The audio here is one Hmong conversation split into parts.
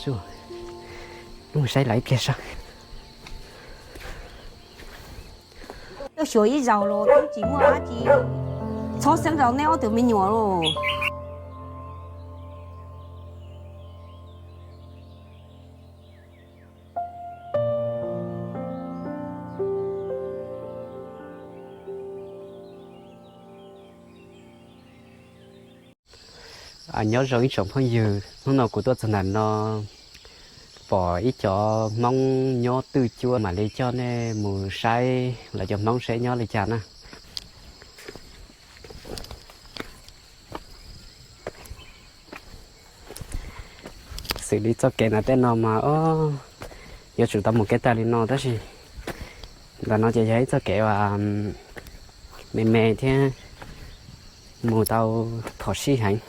Mus saib lawv ib pliag saib. Twb xyuas ib zaug los twb tsis muaj dab tsi, txhob xeeb rau neb ob tug me nyuam lauj. Nyob zoo ib tsoom phooj ywg, hnub no kuv tuaj txog ntawm no pom ib cov Hmoob nyob twj cuab, mam li coj nej mus saib lawv cov Hmoob seb nyob li cas na. Xws li txoj kev ntawm tej no mas yuav tsum tau mus kev tag li no tab sis ntawm no ces yog ib txoj kev uas me me thiab mus tau phom sij heev.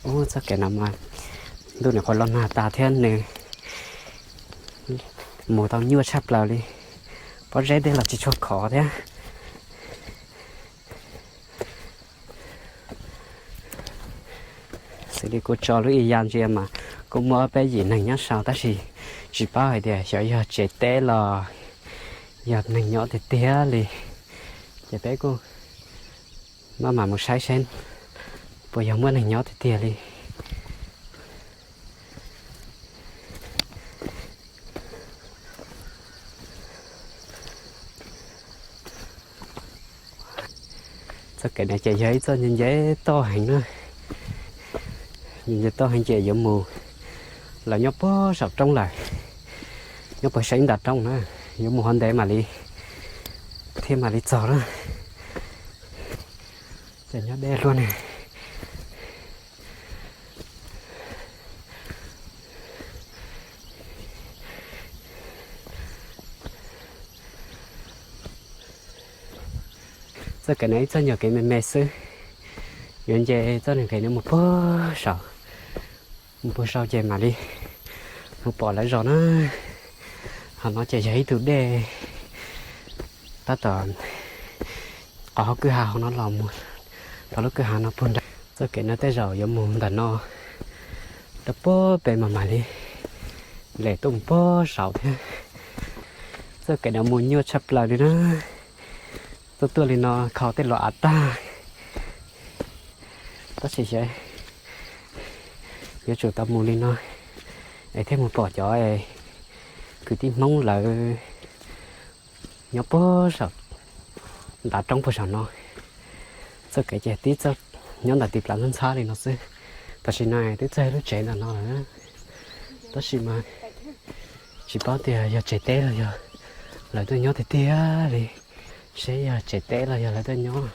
Ub, txoj kev no mas ntuj nws qhuav los nag tas thiab nws mus tau nyuaj tshaj plaws li, pob zeb tej los tsis tshua khov thiab. Xws li kuv tso lub ib ya ntsia mas kuj muaj ob peb yim neeg nyob saud tab sis tsis paub hais tias xyov yog tsev teb los yog neeg nyob tiag tiag li, ces peb kuj maj mam mus saib seb puas yog muaj neeg nyob tiag tiag li. Txoj kev no ces yog ib txoj nce nce toj heev na, nce nce toj heev ces yuav mus, lawv nyob puag saum roob lawm, nyob puag saum ib nta roob na, yuav mus hov ntev mam li thiaj mam li txog na. Ces nyob deb luaj ne. Txoj kev no ib txoj nyuag kev me me xwb, yuav nce txoj niag kev no mus puag saum, mus puag saum ces mam li mus pom lawv zos na. Hov no ces yog ib tug dej tab tom qhov hauv kwj ha hov no los mus rau lub kwj ha no puag nrad. Txoj kev no tej zaum yuav mus ntawm no rau puag pem mas mam li lem tuaj mus puag saum thiab. Txoj kev no mus nyuaj tshaj plaws li na. Tuaj tuaj li no kho tej los av tag. Tab sis xyov yuav tsum tau mus li no es thiaj mus pom cov kwv tij Hmoob lawv nyob puag saum ntav roob puag saum no. Txoj kev ces tib txoj nyob ntawm tis plaws ntxhab ntxhab li no xwb. Tam sim no twb txog lub tsev ntawm no lawm, tab sis mas tsis paub tias yog tsev teb los yog lawv tuaj nyob tiag tiag li, seb yog tsev teb los yog lawv tuaj nyob.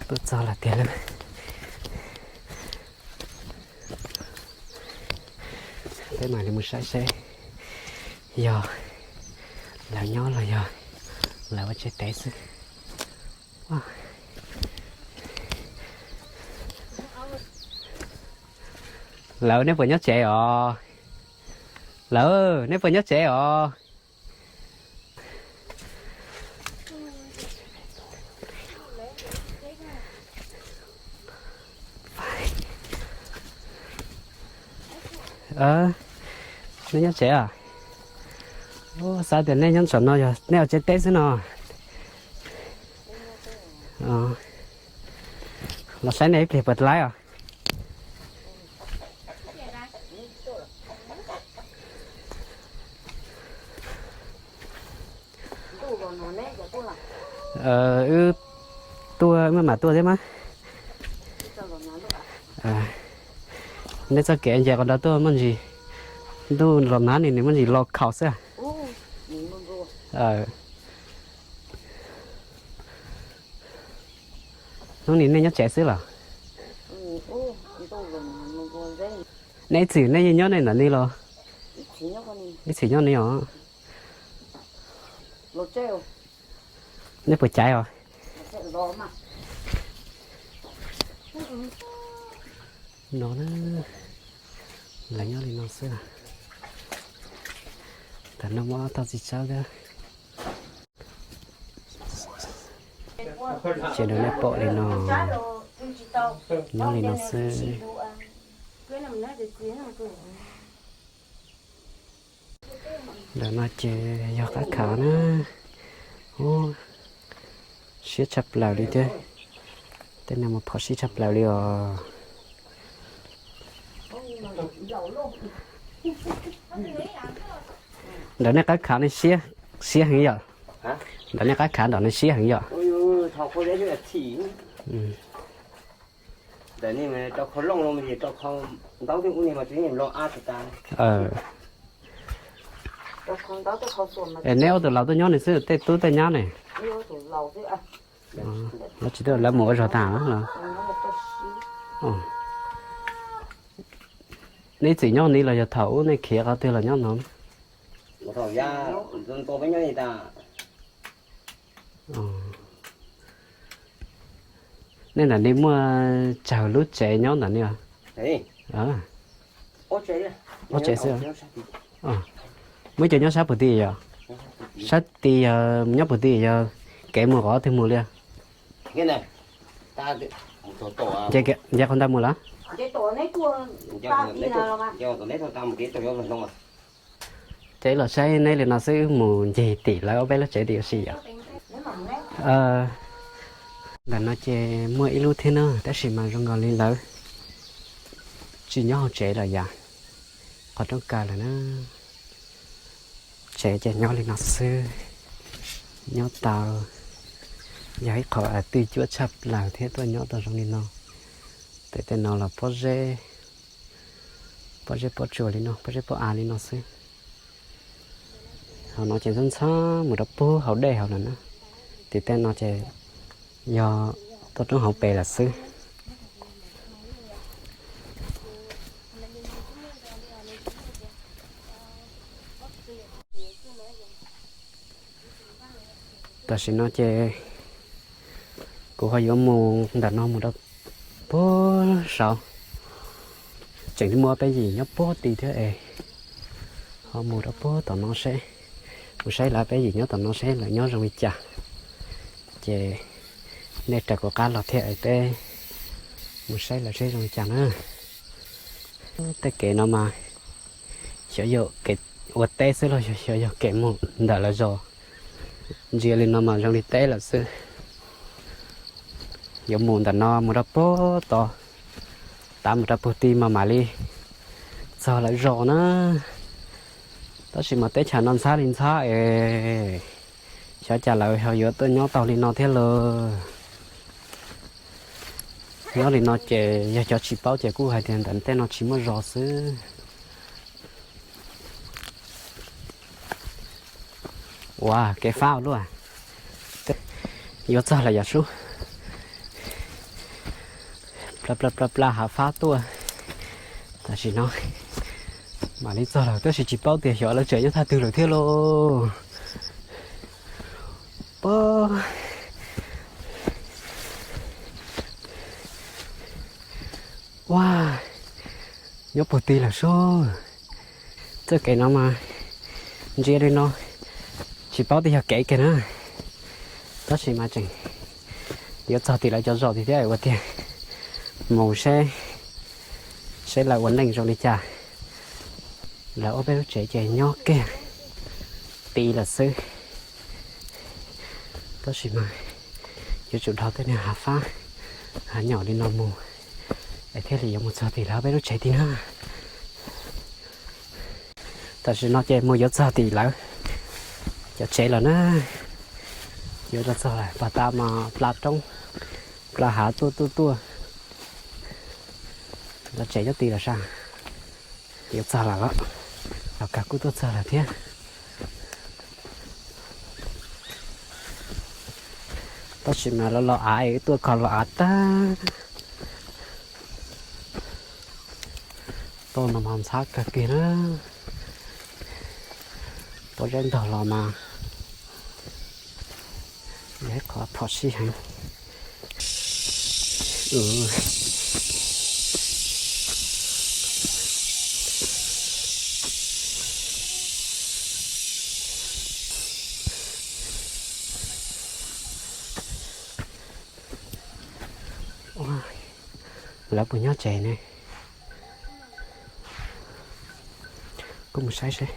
Tuaj txog lawm tiag lauj. Peb mam li mus saib seb yog lawv nyob los yog lawv ua tsev teb xwb. Lawv, nej puas nyob tsev os? Lawv, nej puas nyob tsev os? Nej nyob tsev os? Xav tias nej nyob saum no yog nej ua tsev teb xwb no. Los saib nej ib pliag puas laib os. Wb tuaj, wb maj mam tuaj thiab mas. Nej txoj kev nce qhov nrad tuaj muaj ntsis, ntuj los nag ni nws muaj ntsis lo khaus xwb. Hnub ni nej nyob tsev xwb los? Nej ib txwm nej yeej nyob nej ntawm ni los? Ib txhis nyob ni os. Nej puas caiv os? No na, lawv nyob li no xwb. Tam no muab tau txiv tsawb thiab. Ces rau nej pom li no, nyob li no xwb. Ntawm no ces yog qab khav na. Ub, siab tshaj plaws li thiab. Tej no mas phom sij tshaj plaws li os. Ntawm nej qab khav ne siab, siab heev yom? Ntawm nej qab khav nram no siab heev yom? Es neb ob tug laus tuaj nyob ne xwb tej tub tej nyab ne? Lawv tsis tuaj, lawv mus ua zog tag los? Neb txwm nyob ni los yog thaum ub nej khiav qhov twg los nyob no? Nej ntawm ni muaj tsawg lub tsev nyob ntawm ni? Ob tsev xwb. Muaj cov nyob sab puag tid yog? Sab tid yog nyob puag tid yog kev mus qhov twg mus li? Nce qhov ntawd mus lawm. Ces los saib neb li no xwb wb mus ncig tim lawv ob peb lub tsev tim ua si yom. Ntawm no ces muaj ib lub thiab na tab sis mas zoo nkaus li lawv tsis nyob hauv tsev lawm yom. Qhov rooj kaw lawm na. Tsev ces nyob li no xwb. Nyob tau, yog ib qho twj cuab tshaj plaws thiab tuaj nyob tau zoo li no. Tej tej no los pob zeb, pob zeb pob tsuas li no, pob zeb pob av li no xwb. Hauv no ces ntxhab ntxhab mus rau pug hauv dej hauv lawm na. Tim tej no ces yog tuaj roob hauv pes lawm xwb. Tam sim no ces kuv ho yuav mus ntawm no mus rau puag saud. Tseem muaj peb yim nyob puag tid thiab es ho mus rau puag tom no seb, mus saib lawv peb yim nyob tom no seb lawv nyob zoo li cas. Ces nej raws kuv qab los thiab es peb mus saib lawv seb zoo li cas na. Tej kev no mas xyov yog kev ua teb xwb los yog xyov yog kev mus ntawm lawv zos. Ntsia li no mas zoo li teb lawm xwb. Yuav mus ntawm no mus rau puag tod, tav mus rau puag tid mas mam li txog lawv zos na. Tab sis mas teb chaws no ntxhab li ntxhab es xyov cas lawv ho yuav tuaj nyob tau li no thiab lauj. Nyob li no ces yog cov tsis paub ces kuj hais tias ntawm tej no tsis muaj zos xwb. Ua kev fab luaj. Yuav txog lawm yom sub. Pla pla pla pla hav fab tuaj. Tam sim no mam li txog lawm tab sis tsis paub tias xyov lawv tseem nyob thaj twg lawm thiab lauj. Pob. Ua, nyob puag tid lawm sub. Txoj kev no mas ntsia li no tsis paub tias yog kev kiag na. Tab sis mas tseem yuav txog tim lawv cov zos tiag thiab ua tiag. Mus saib, saib lawv ua neej zoo li cas. Lawv ob peb lub tsev ces nyob kiag tid lawm xwb. Tab sis mas yuav tsum dhau tej niag hav fab hav nyom li no mus es thiaj li yuav mus txog tim lawv ob peb lub tsev tid na. Tam sim no ces mus yuav txog tim lawv cov tsev lawm na. Yuav txog lawm, pog tab mas pla roob pla hav tuaj tuaj tuaj. Lawv tsev nyob tid lawm sas. Yuav txog lawm los, los kawg kuj tuaj txog lawm thiab. Tab sis mas los los av, wb tuaj kho los av tag. Toj no mas ntxhab kawg kiag na. Pob zeb ntog los mas yog ib qho phom sij heev. Lawv puas nyob tsev ne? Kuv mus saib seb.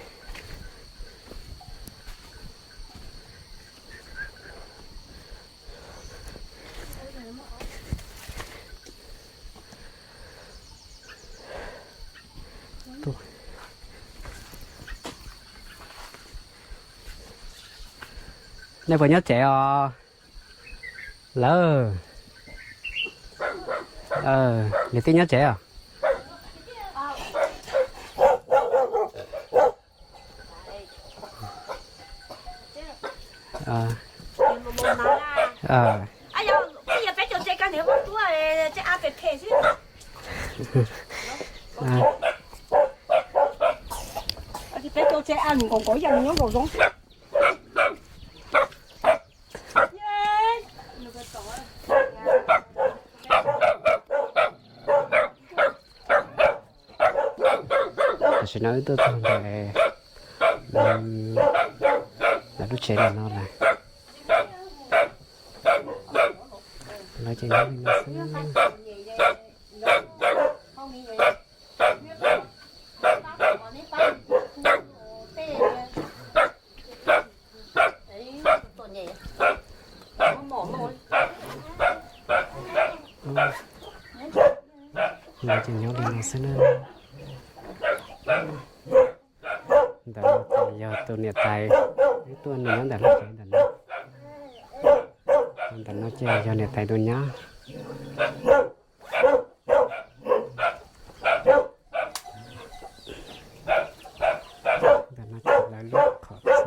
Nej puas nyob tsev os? Lawv, niam tij nyob tsev os? Tam sim no wb tuaj txog ntawm lawv lub tsev no lawm. Lawv ces nyob li no xwb. Lawv ces nyob li no xwb na. Ntawm no ces yog tus niam tais, wb tuaj nws nyob ntawm lub tsev ntawm no. Ntawm no ces yog niam tais tus nyab. Ntawm no ces lawv lub qhov txos.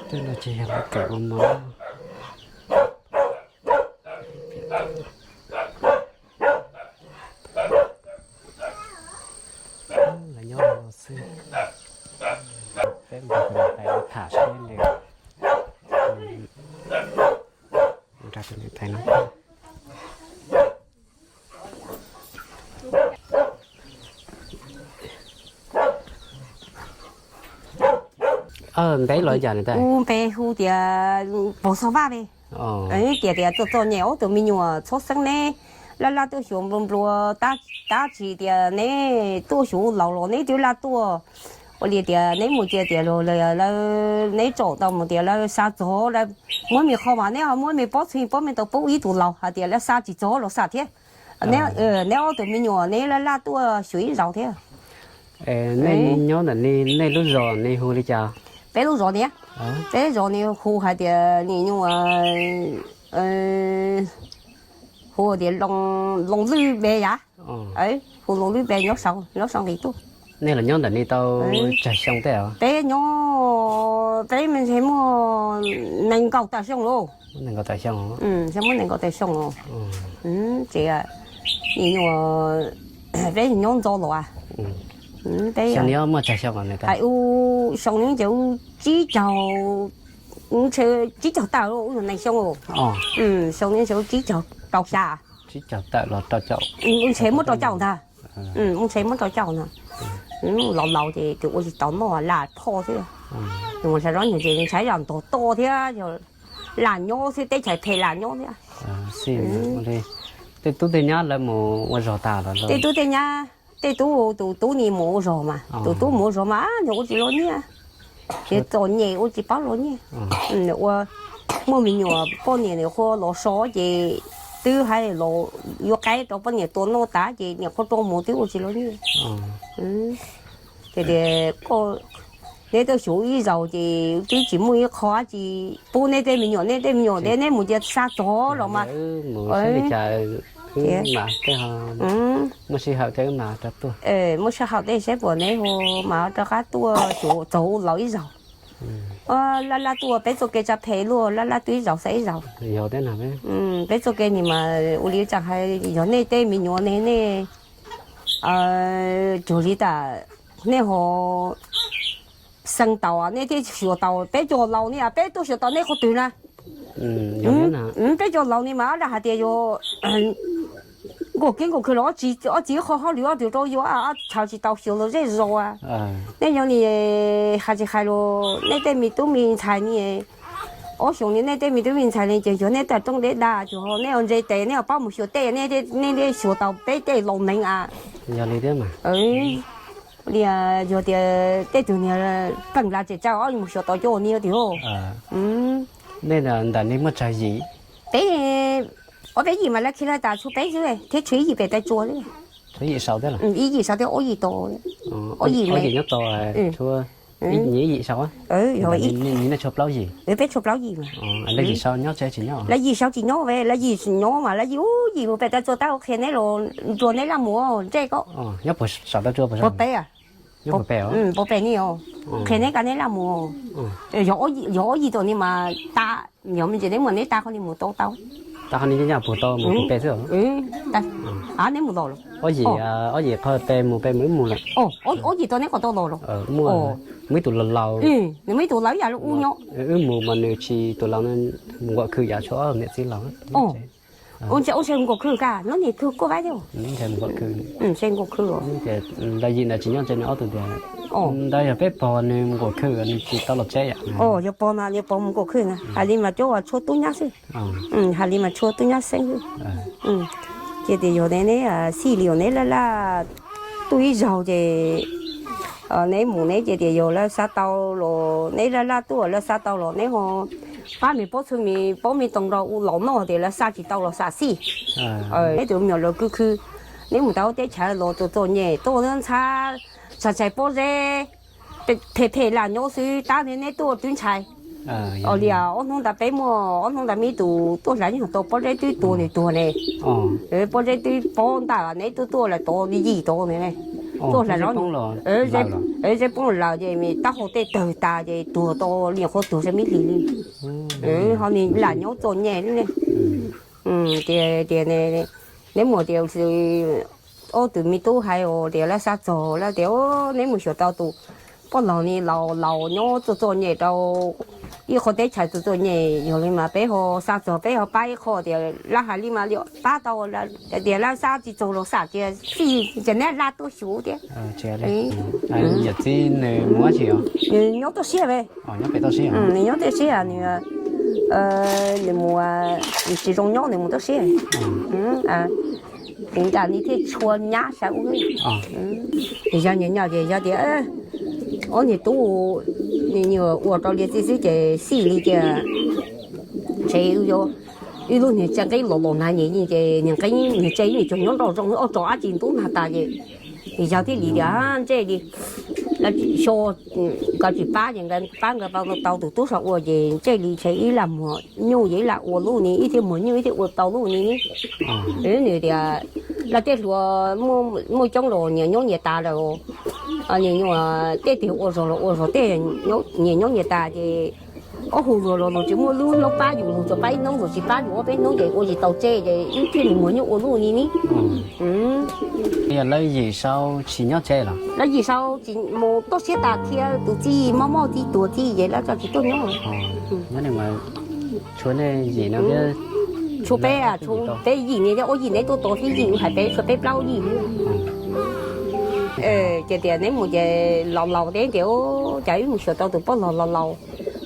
Tej no ces yog lawv kawm ua mov. Lawv nyob li no xwb. Peb mus nrog tus niam tais tham seb nws, nrog tus niam tais no. Npe los cas niam tais? Kuv npe hu tias Pov Xov Vaj ne. Tias tias txom txom nyem ob tug me nyuam txhob xeeb neb, laj laj tuaj xyuas nplua nplua, tab sis tias neb tuaj xyuas laus los neb twb laj tuaj. Ua li tias neb mus cia tias lawv, neb tsom tau mus tias lawv xa txog lawv muab me qho mas neb ho muab me pob txhij pob me tau pub ib tug laus hais tias lawv xa tsis txog los xa thiab. Neb ob tug me nyuam neb laj laj tuaj xyuas ib zaug thiab. Nej nyob ntawm nej lub zos ne hu li cas? Peb lub zos niam, peb zos ne hu hais tias nim nyuam hu tias Loos Lwj Npe yam, hu Loos Lwj Npe nyob saum nqis tuaj. Nej los nyob ntawm ne tau tsawg xyoo tej? Peb nyob, peb me ntshe muaj nees nkaum tawm xyoo lauj. Nees nkaum tawm xyoo. Muaj nees nkaum tawm xyoo. Ces nim nyuam peb nyob ntxov los, peb, hais u, xyoo ne ces u tsib caug, ntshe tsib caug tawm los u nees xyoo. Xyoo ne ntshe u tsib caug rau xya. U ntshe muab rau caum ntag. U ntshe muab rau caum ntag. Laus laus ces ua tsis tau noj lam phoj thiab. Mus sawv zaub nyuag ces ntshai zam ntog to thiab, lam nyob xwb, teb chaws phem lam nyob thiab. Tej tub tej nyab lawv mus ua zog tas los? Tej tub tej nyab, tej tub, tus tub ni mus ua zog mas, tus tub mus ua zog mas nws ua tsis los nyiaj, ces txom nyem ua tsis pab los nyiaj. Ua, muaj me nyuam poj niam nws qhua los so ces twb hais los yuav qaib rau poj niam tua noj tas ces niam qhua rau mus twb ua tsis los nyiaj. Ces tias neb tuaj xyuas ib zaug ces twb tsis muaj ib qho tsis pub neb tej me nyuam, neb tej me nyuam neb mus cia xa txog los mas. Mus saib li cas Mas tej ho muaj sij hawm tej mas rov tuaj. Muaj sij hawm tej saib puas neb hu mas rov qab tuaj xyuas txog laus ib zaug. Laj laj tuaj peb txoj kev tsa phem luaj, laj laj tuaj ib zaug xav ib zaug. Peb txoj kev ni mas ua li tsaam hais yog nej tej me nyuam ne nej cuag li tas nej ho xeev tau nej thiaj xyuas tau peb cov laus ne, peb tuaj xyuas tau nej qhov twg na. Peb cov laus ni mas dab hais tias yuav nkaum kev nkaum khw los ob txiv qho hauj lwm ob tug rau yuav ob chaw tsis tau xyuas los zej zos. Nej yog ni hais tsis hais los nej tej me tub me ntxhais ni ob xyoos ni nej tej me tub me ntxhais ni ces yog nej tawm rooj deb dag ces nej ua ntse tes nej pab mus xyuas tej nej thiaj xyuas tau peb tej laus neeg a. Yog li thiab mas. Li yog tias tej tug niag peem la tseem tsa ob mus xyuas tau cov uas ni tiag. Nej ntawm nej muaj tsawg yim? Peb, ob peb yim mas lawv khi lawv tas tshuav peb xwb thiab tshuav ib yim pem Taiv Tsuas xwb. Tshuav ib yim saud thiab los? Ib yim saud thiab ob yim tod. Ob yim nyob tod, tshuav ib yim saud. Nej tshuav plaub yim? Peb tshuav plaub yim mas. Lawv yim saud nyob tsev tsis nyob? Lawv yim saud tsis nyob, lawv yim nyob mas lawv yim ub yim mus pem Taiv Tsuas tab ua qhia neb los nrog neb laj mus ntsej ko. Nyob puag saum Taiv Tsuas puas? Puag pem a. Nyob puag pem os. Puag pem ni os. Qhia neb kab neb laj mus. Yog ob yim tom ni mas tas, yog me ntsis neb muaj neb tas qhov ni mus tau tau. Tas qhov ni nyob puag tau mus puag pem xwb. Neb mus los los? Ob yim, ob yim qhov pem mus pem mus wb mus lawm. Ob yim tom neb qhov tau los los? Muaj, muaj ib tug laus laus. Nws muaj ib tug laus ib yam li ub nyob. Wb mus mas nws tsis, tus laus mus nkaum khw yam tshuav ob niam txiv laus. Ua ntshe mus nkaum khw kag no nim kawg kuj vaib thiab. Ntshe mus nkaum khw. Ntshe nkaum khw. Lawv yim ntawd tsis nyob tsev nws ob tug tias, ntawd yog peb pog nws mus nkaum khw nws tsis tau los tsev yom. Yog pog mas yog pog mus nkaum khw na, hais li mas cov uas tshuav tub nyab xwb. Hais li mas tshuav tub nyab xeeb xwb. Ces tias yog neb, neb xij li yog neb laj laj tuaj ib zaug ces neb mus neb ces tias yog lawv xav tau los neb laj laj tuaj lawv xav tau los neb ho pab me pob txhuv me pob me toog rau ua laus noj tias lawv xa tsis tau los xa xij. Neb tus me nyuam lawv khwv khwv, neb mus tau teb chaws los txom txom nyem tuaj ntxhab txhais txhais pob zeb, phem phem lam nyob xwb tab neb tuaj twb ntshai. Ua li ob hnub ntawd peb muaj ob hnub ntawd me ib tus tuaj hlais nyob tau pob zeb twb tuag nws tuag ne. Pob zeb twb pob ntawm neb tuaj tuaj lawm tod yim tod ne. Tuaj hlais zeb poob lawm ces taub hau tej tawg tas ces tuag tau li qhuav tuag sai me hlis li. Ho nws lam nyob txom nyem li ne. Tias, tias neb mus tias ob tug me tub hais tias lawv xa txog lawm tias neb mus xyuas tau tus poj laug ni laus laus nyob txom txom nyem rau ib qho teb chaws txom txom nyem, yog li mas peb ho xa txog peb ho pab ib qho tias lawv hais li mas pab tau, tias lawv xa tsis txog los xam tias xij ces neb laj tuaj xyuas thiab. Yawm txiv nws mus dab tsi os? Nws nyob toj siab ve. Nws nyob toj siab, nws, nws mus, nws tsis zoo nyob nws mus toj siab. Nws nram nws thiaj tshua nyab sav ub. Yog nws nyob ces yog tias ob niag tub, nws ua rau li txij xwb ces xij li tias ntshe ib lub niag tsev nqeeb los los nag nyias ces niag nqeeb niag tsev nws cog nyob nroj zoo ob tso dab tsi ntub nag tas ces yog thiaj li tias ntshe li lawv xyo nkawd tsis pab ces nkawd pab nkawd tau tus tub saum ua ces ntshe li ntshe ib lam muag nyuj ces ib lam ua lub ni ib thiaj muag nyuj ib thiaj ua tau lub ni ne. Nws tias lawv tej hluas muaj coob los nyias nyob nyias tas lawm, nyias nyuam tej tiag ua zog los ua zog tej nyias nyob nyias tas ces ob hu luag los luag tsis muaj lub hnub pab yus, luag tsuas pab ib hnub luag tsis pab yus ob peb hnub ces ua tsis tau tseg ces wb thiaj li muag nyuj ua lub ni ne. Yog lawv yim sau tsis nyob tsev los? Lawv yim sau tsis mus toj siab tas thiab tus txij mob mob txij tuag txij ces lawv tsis tuaj nyob. Nyob li mas tshuav nej yim no thiab? Tshuav peb, tshuav peb yim ni thiab ua yim neb tuaj tod thiab yim hais peb tshuav peb plaub yim li. Ces tias neb mus ces laus laus teb tias cas wb mus xyuas tau tus poj laug laus laus,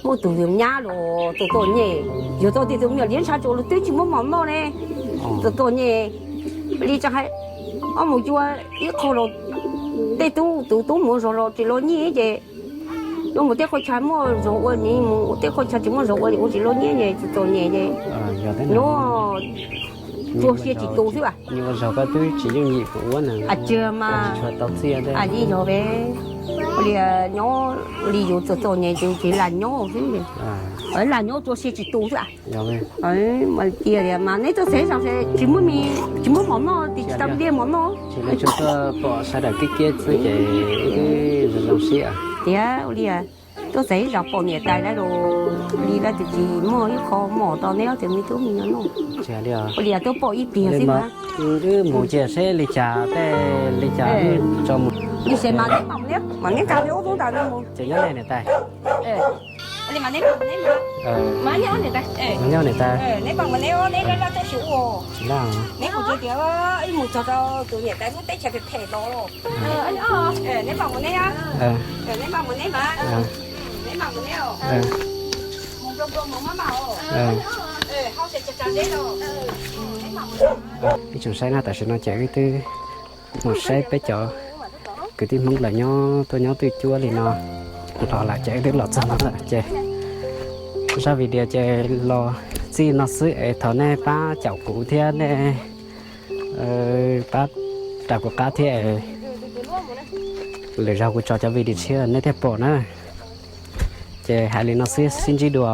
muaj tus nyab los txom txom nyem, yog txog tias tus me nyuam liab ntshav tsuas los twb tsis muaj mov noj ne, txom txom nyem li tsa hais, ob mus cua ib qho los tej tub tus tub mus zog los tsis los nyiaj ces yuav mus tej qhov chaw muaj zog ua ni mus, tej qhov chaw tsis muaj zog ua ua tsis los nyiaj ces txom txom nyem ces nyob tuag sia tsis tu xwb. Ua zog koj twb tsis yooj yim kuv ua na. Tsis mas tau txiaj, yog ve, Li nyob li yus txom txom nyem ces tsis lam nyob xwb. Lam nyob tua si tsis tu xwb. Mas tias mas neb tuaj txog zos tsis muaj, tsis muaj mov noj, tsis tau dej mov noj. Tsis tuaj pom sawv daws kiab kiab xwb ces zoo zoo siab. Tias ua li tuaj txog zos pom niam tais lawv los li lawv tsis muaj ib qho mov rau neb ob tug me tub me nyuam noj. Ua li tuaj pom ib pliag xwb mas. Wb mus cia seb li cas tej li cas wb tso mus. Li ces mas neb mam mus neb, mam neb nqa li ob tug ntawd no mus. Ces nyob nej niam tais. Li mas neb mam mus neb mas. Mas neb ob niam tais. Neb mam mus neb, neb laj laj tuaj xyuas ua. Tsis laj. Neb kuv tias ib mus txog rau tus niam tais lub teb chaws phem phem los. Neb mam mus neb, neb mam mus neb mas. Neb mam mus neb os. Mus nplua nplua mus maj maj os. Hau tseem tsa tsa deb los. Neb mam mus. Ib tsoom saib na, tam sim no ces wb twb mus saib peb cov kwv tij Hmoob lawv nyob tuaj nyob twj cuab li no los lawm ces wb twb los txog no lawm ces zaj video ces los txij no xwb es thov nej pab caum kuv thiab nej pab rau kuv qab thiab es lwm zaug kuv tso cov video tshiab nej thiaj pom na. Ces hais li no xwb, sib ntsib dua.